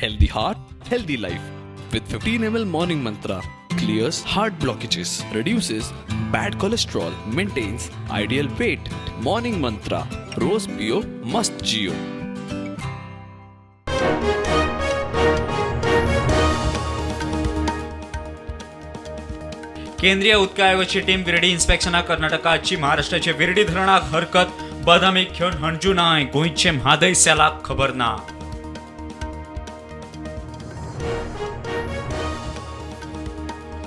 Healthy heart, healthy life. With 15 ml Morning Mantra, clears heart blockages, reduces bad cholesterol, maintains ideal weight. Morning Mantra, Rose Pio, Must Geo. केंद्रीय उदका आयोगाची team Virdi इन्स्पेक्शनाक कर्नाटकाची महाराष्ट्राचे विर्डी धरणाक हरकत. बदामी घेवन हणजुणाय गोंयचे म्हादय सेलाक खबर ना.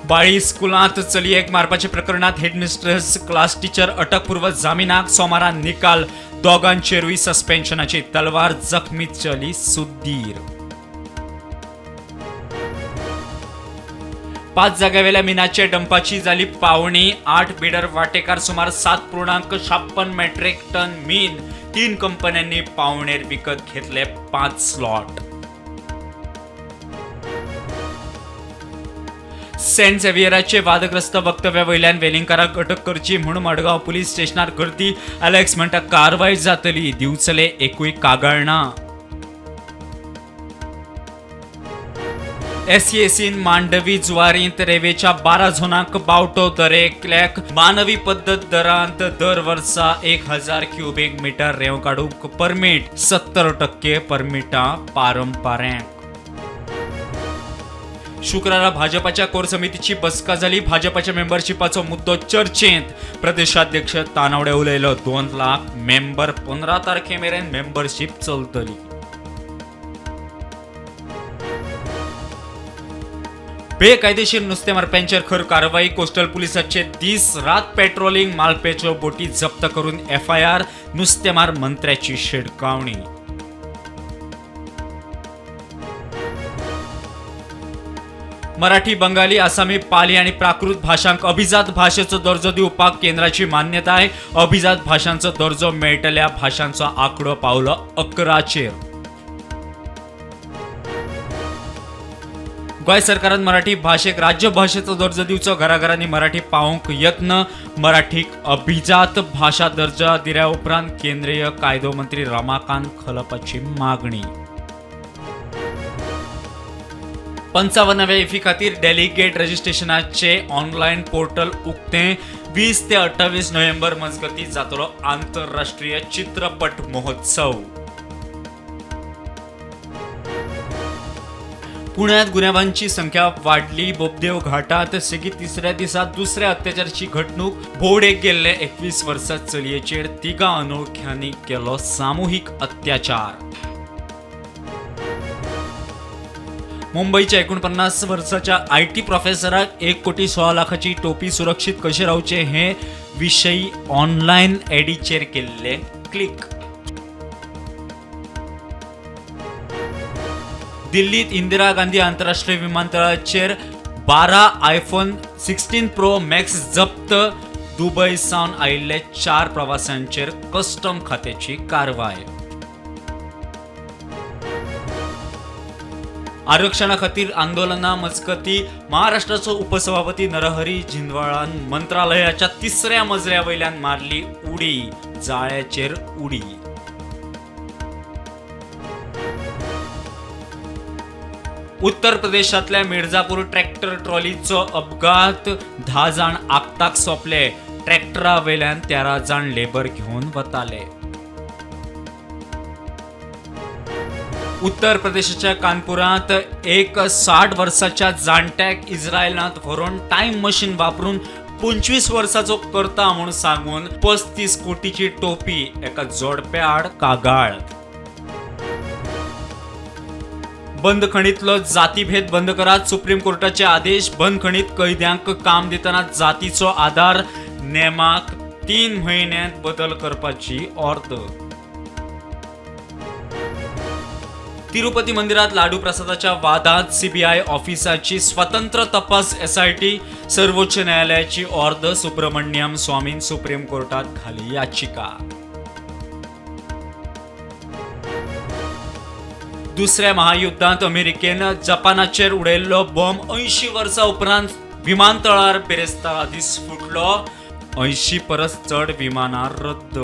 बाळी स्कुलांत चलयेक मारपाच्या प्रकरणात हेडमिस्ट्रेस क्लास टीचर अटकपूर्व जामिनाक. सोमारा निकाल. दोगांचेरूय सस्पेन्शनाची तलवार. जखमी चली सुदीर. 5 जाग्यावेल्या मिनाच्या डंपाची जाली पावणी. 8 बिडर वाटेकार. सुमार 7.56 मेट्रीक टन मीन 3 कंपन्यांनी पावणेर विकत घेतले 5 स्लॉट. सेंट झेवियराचे वादग्रस्त वक्तव्या वयल्यान वेलिंगकाराक अटक करची म्हूण मडगांव पुलीस स्टेशनार गर्दी. अलेक्स म्हणटा कारवाय जातली. दिवचले एकूय कागाळ ना. एसएसीन मांडवी जुवारींत रेवेच्या 12 झोनांक बावटो. दरेकल्याक मानवी पद्दत दरांत दर वर्सा 1000 क्युबीक मिटर रेंव काडूंक परमीट. 70% परमिटां पारंपाऱ्यांक. शुक्रारा भाजपाच्या कोर समितीची बसका जाली. भाजपाच्या मेंबरशिपाचो मुद्दो चर्चेंत. प्रदेशाध्यक्ष तानावडे उलयलो. 2 लाख मेंबर 15 तारखे मेरेन मेंबरशीप चलतली. बेकायदेशीर नुस्तें मारप्यांचेर खर कारवाई. कोस्टल पुलिसाचे दीस रात पेट्रोलिंग. मालपेच्यो बोटी जप्त करून एफआयआर. नुस्तेमार मंत्र्याची शिडकावणी. मराठी, बंगाली, आसामी, पाली आनी प्राकृत भाशांक अभिजात भाशेचो दर्जो दिवपाक केंद्राची मान्यताय. अभिजात भाशांचो दर्जो मेळटल्या भाशांचो आंकडो पावलो 11चेर. गोंय सरकारान मराठी भाशेक राज्यभाशेचो दर्जो दिवचो. घराघरांनी मराठी पावोवंक यत्न. मराठीक अभिजात भाशा दर्जा दिल्या उपरांत केंद्रीय कायदो मंत्री रमाकांत खलपाची मागणी. 55व्या इफी खातीर डेलिगेट रजिस्ट्रेशनाचे ऑनलायन पोर्टल उक्तें. 20 ते 28 नोव्हेंबर मजगतीं जातलो आंतरराष्ट्रीय चित्रपट महोत्सव. पुण्यात गुन्यांवांची संख्या वाडली. बोपदेव घाटात सेगीत तिसऱ्या दिसा दुसऱ्या अत्याचाराची घडणूक. भोंवडेक गेल्ले 21 वर्सां चलयेचेर तिगां अनोळख्यांनी केलो सामुहीक अत्याचार. मुंबईच्या 49 वर्साच्या IT प्रोफेसराक 1 कोटी 16 लाखाची टोपी सुरक्षीत कशें रावचें हे विशयी ऑनलायन एडीचेर केल्ले क्लिक. दिल्लीत इंदिरा गांधी आंतरराष्ट्रीय विमानतळाचेर 12 आयफोन 16 प्रो मॅक्स जप्त. दुबय सावन आयिल्ले 4 प्रवाशांचेर कस्टम खात्याची कारवाय. आरक्षणा खातीर आंदोलना मजगती महाराष्ट्राचो उपसभापती नरहरी झिंदवाळान मंत्रालयाच्या तिसऱ्या मजल्या वयल्यान मारली उडी. जाळ्याचेर उडी. उत्तर प्रदेशांतल्या मिर्जापूर ट्रॅक्टर ट्रॉलीचो अपघात. 10 जाण आक्ताक सोंपले. ट्रॅक्टरा वयल्यान 13 जाण लेबर घेवन वताले. उत्तर प्रदेशाच्या कानपुरांत एक 60 वर्साच्या जाणट्याक इस्रायलांत व्हरून टायम मशीन वापरून 25 वर्साचो करता म्हूण सांगून 35 कोटीची टोपी. एका जोडप्या आड कागाळ. बंदखणीतलो जातीभेद बंद करात. सुप्रीम कोर्टाचे आदेश. बंदखणीत कैद्यांक काम दितना जातीचो आधार नेमाक 3 म्हयन्यांत बदल करपाची ऑर्द. तिरुपती मंदिरात लाडू प्रसादाच्या वादात सीबीआय ऑफिसाची स्वतंत्र तपास एसआयटी. सर्वोच्च न्यायालयाची ऑर्द. सुब्रमण्यम स्वामीन सुप्रीम कोर्टात घाली याचिका. दुसऱ्या महायुद्धांत अमेरिकेन जपानाचेर उडयल्लो बॉम्ब 80 वर्सां उपरांत विमानतळार बिरेस्तारा दीस फुटलो. 80 परस चड विमानां रद्द.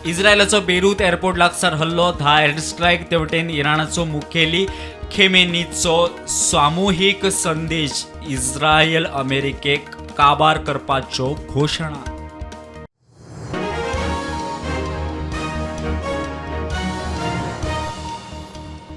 इस्रायलाचो बेरूत एअरपोर्ट लागसार हल्लो, 10 एअर स्ट्रायक. तेवटेन इराणाचो मुखेली खेमेनीचो सामुहीक संदेश, इस्रायल अमेरिकेक काबार करपाच्यो घोशणा.